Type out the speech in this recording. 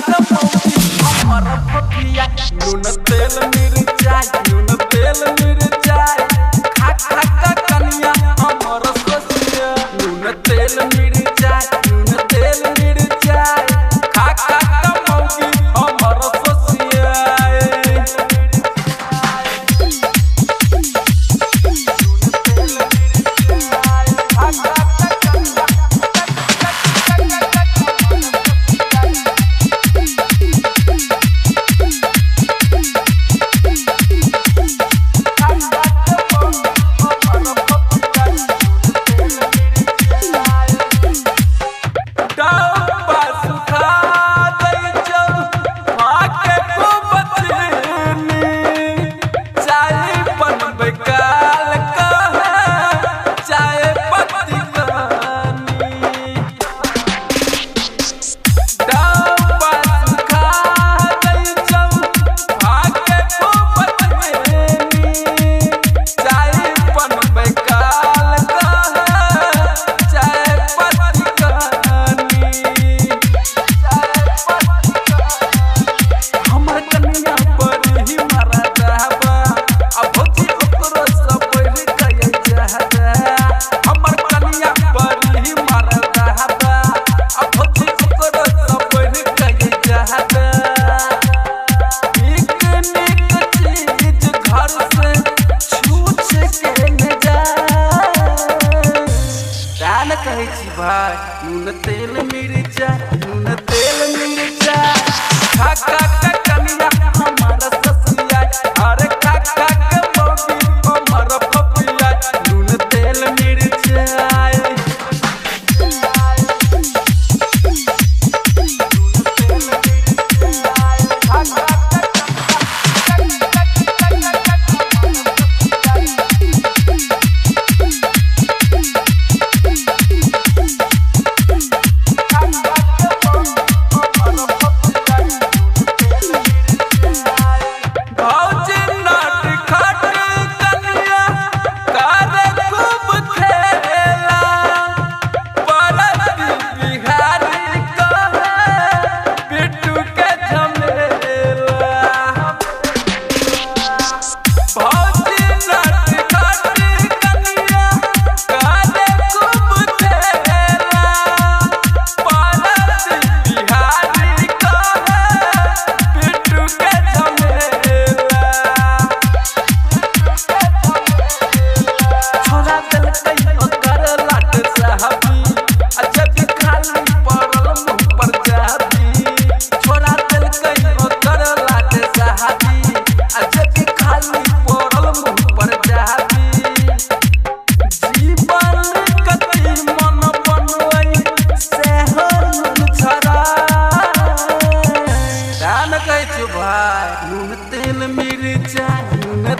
का मौगी हमर पपिया। नून तेल मिरचाई, नून तेल मिरचाई खा खा का कनिया हमर ससिया। नून तेल मिरचाई, नून तेल मिरचाई खा खा का मौगी हमर ससिया। भाई नून तेल मिरचाई, नून तेल मिरचाई खा खा का कनिया हमार ससुरिया। अरे खा खा के मौगी हमर पपिया। नून तेल मिरचाई, नून तेल मिरचाई खा खा नून तेल मिरचाई, नून